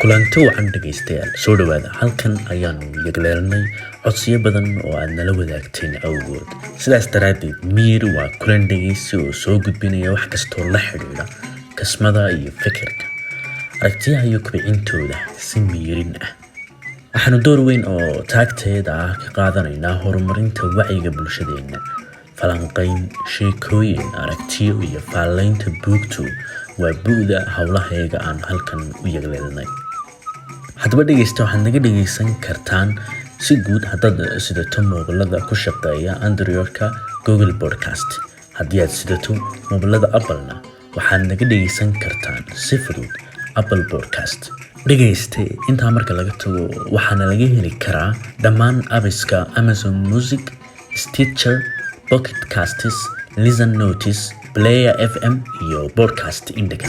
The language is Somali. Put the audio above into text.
Kulanti wacan dhegaystayaal, soo dhowaada. Halkan ayaanu yagleelnay codsiyo badan oo aad nala wadaagteen awgood. Sidaas daraaddeed, Miir waa kulan dhegaysi oo soo gudbinaya wax kastoo la xidhiidha kasmada iyo fikirka, aragtiyaha iyo kobcintooda si miirin ah. Waxaanu door weyn oo taagteeda ah ka qaadanaynaa horumarinta wacyiga bulshadeenna. Falanqayn, sheekooyin, aragtiyo iyo faallaynta buugtu waa bu'da howlahayga aan halkan u yagleelnay. Haddaba dhegeysta, waxaad naga dhegeysan kartaan si guud haddaad sidato moobilada ku shaqeeya Androidka, Google Podcast. Haddii aad sidato moobilada Applena, waxaad naga dhegeysan kartaan si fudud Apple Podcast. Dhegeyste, intaa marka laga tago, waxaana laga heli karaa dhammaan apps-ka Amazon Music, Stitcher, Pocket Casts, Listen Notes, Player FM iyo Podcast Index.